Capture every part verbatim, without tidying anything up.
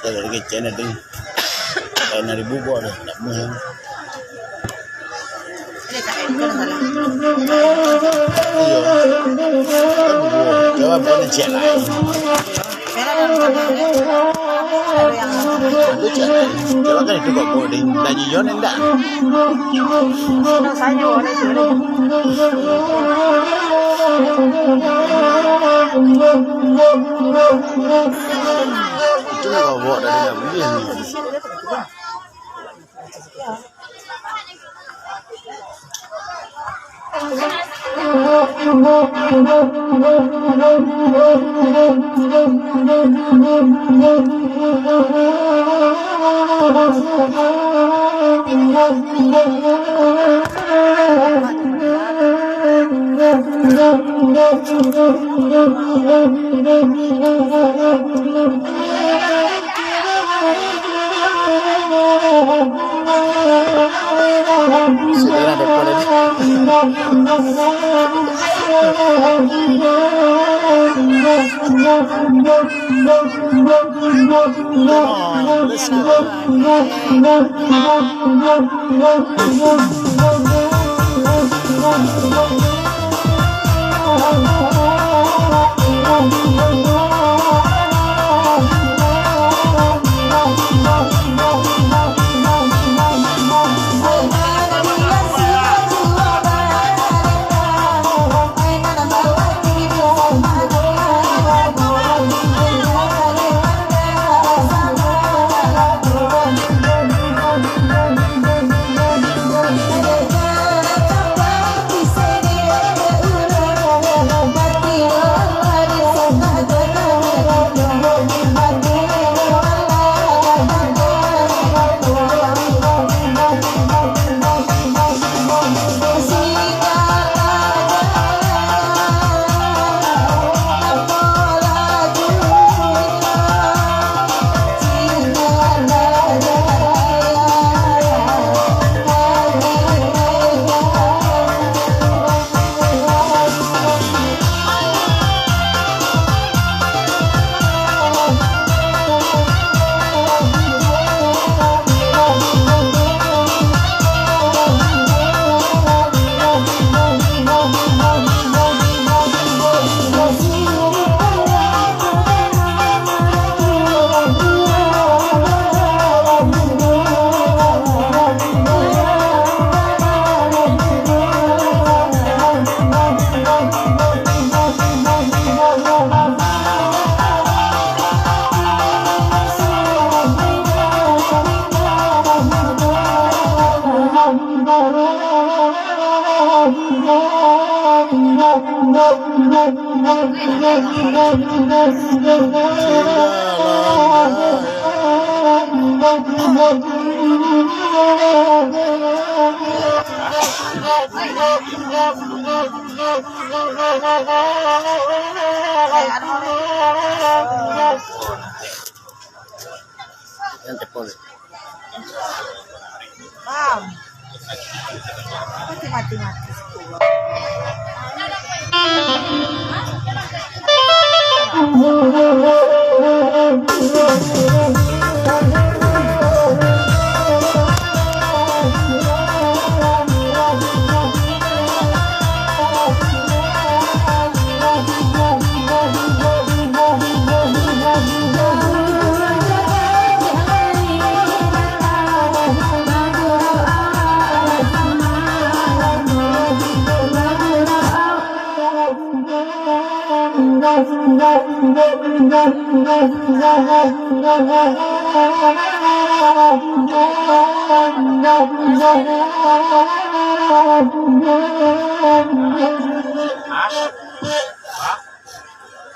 Kalau lagi channel tu, channel ibu buat dah, tak mah. Iyo. Jawab boleh cek lain. Itu cek lain. Jawab kan itu kok boleh. Dah jion indak? Itu lah bawa dari Nabi ni. Bang. Mati, mati, mati.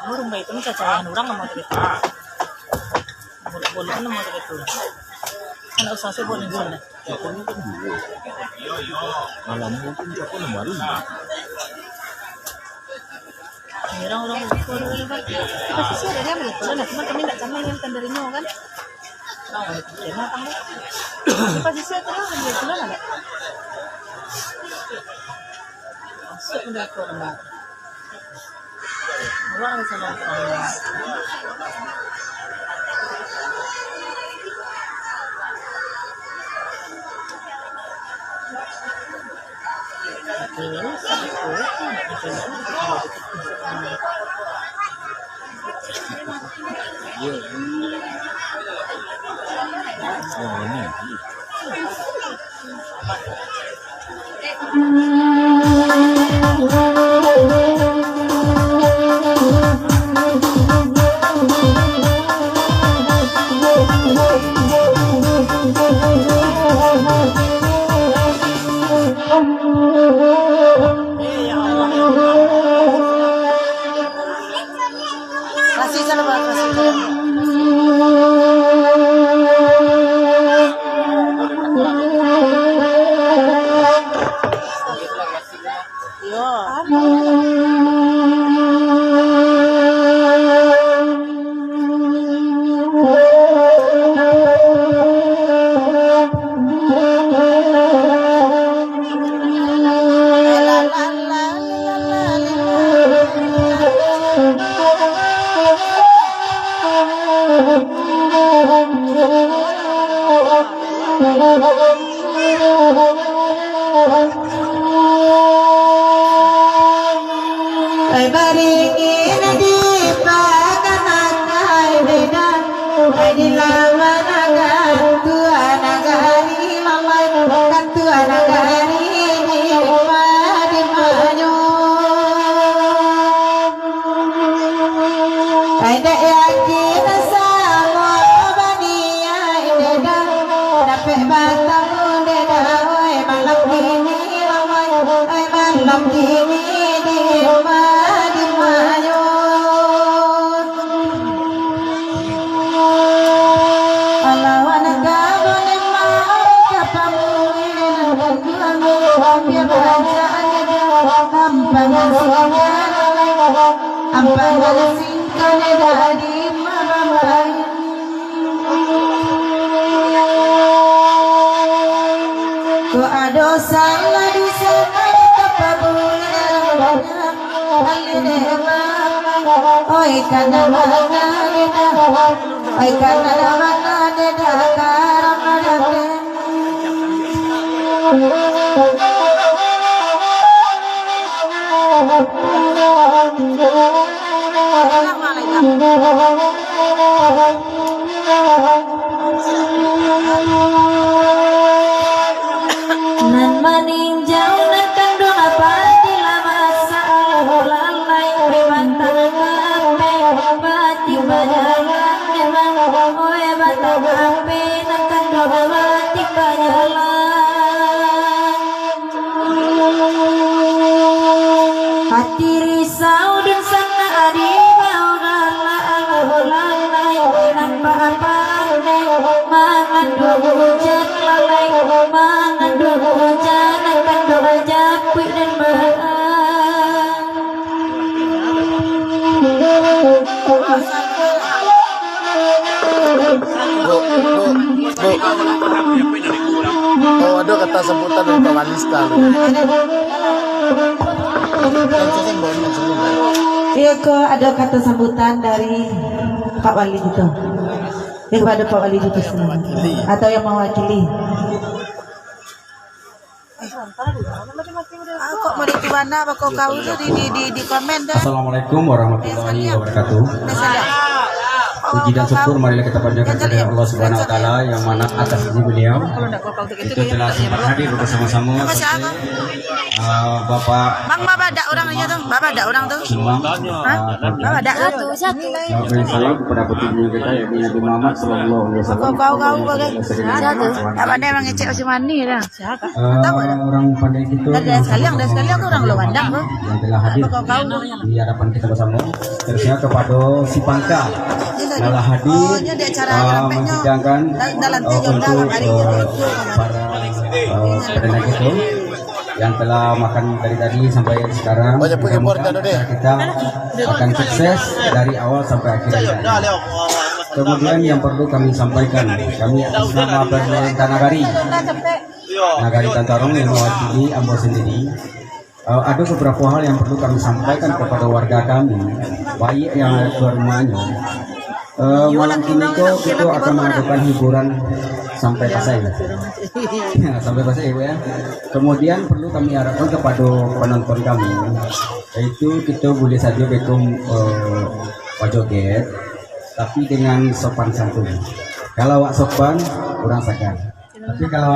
Urang baik tu, cacaran urang nama tu gitu. Bolok-bolok nama tu gitu. Anak usaha saya boleh jual dah. Malam mungkin dia pun baru. Orang-orang ukur dulu, Pak. Kita sisi ada dia ambil pulang lah. Cuma kami tak sama dengan tenderinya kan. Nah, dia matang dah. Kita sisi ada dia ambil pulang lah. Masuk udah ke rumah. Kasih salam, Pak. Kasih salam. Yo. Ai baringin di pakan akai beda, ai di lawan akan tuan nagari lamai, kan tuan nagari di rumah di manyo. Ai dek yakin samo baniai deda, dapek batamu deda, oi malam kini lamai, oi malam kini di rumah di manyo. Alawan kamu ni mau ka pamulihan, biar bacaan deda, ampangan singkana, ampangan singkana deda di mamamai. Ko ado salah di sana, tapabulihan. Oi, kana manga deda, oi, kana manga deda, karang deda. Nan maninjau nan kanduang padi lah masalah, lalai batang ape, bati bajalan memang, oe batang ape nan kanduang bati bajalan. Ati risau dunsanak di bawah galak, alah lalai nampak pandai, mangandung ujan lalai, mangandung ujan, mangandung japuik dan baa. Bu, bu, bu. Oh, ado kato sambutan dari Pak Wali sakali. Iyo ko, ado kato sambutan dari Pak Wali gitu. Iyo, kepada Pak Wali gitu sendiri. Atau yang mewakili. Ah, kok model tu bana, bako kau tu di, di, di, di komen dah. Assalamualaikum warahmatullahi wabarakatuh. Dah salah. Puji dan syukur marilah kita panjatkan kepada Allah Subhanahu wa Taala, yang mana atas izin beliau kita telah sempat hadir bersama-sama. Ah, Bapak, Bang, babadak urang inyo tu, babadak urang tu. Imam, ah, Bapak, babadak. Satu, satu. Salam kepada petinggi kita, yakni Nabi Muhammad sallallahu alaihi wasallam. Kau, kau, kau, kau, kau. Satu. Tak pandai mangecek Usmani dah. Ah, orang pandai kita. Dah, dah sekalian, dah sekalian tu orang luar bandang tu. Yang telah hadir di hadapan kita bersama. Terusnya kepada si Pangka. Telah hadir, ah, menghidangkan, ah, untuk, ah, para, ah, pedagang kita yang telah makan dari tadi sampai sekarang. Mudah-mudahan acara kita akan sukses dari awal sampai akhir. Kemudian yang perlu kami sampaikan, kami atas nama pemerintah nagari, Nagari Tantarong yang mewakili ambo sendiri, eh, ada beberapa hal yang perlu kami sampaikan kepada warga kami, baik yang tuan rumahnya. Eh, malam kini ko kita akan mengadakan hiburan sampai pasai. Ya, sampai pasai, Ibu, ya. Kemudian perlu kami harapkan kepada penonton kami, yaitu kita boleh saja beko, eh, bajoget, tapi dengan sopan santun. Kalau awak sopan, kurang sagan. Tapi kalau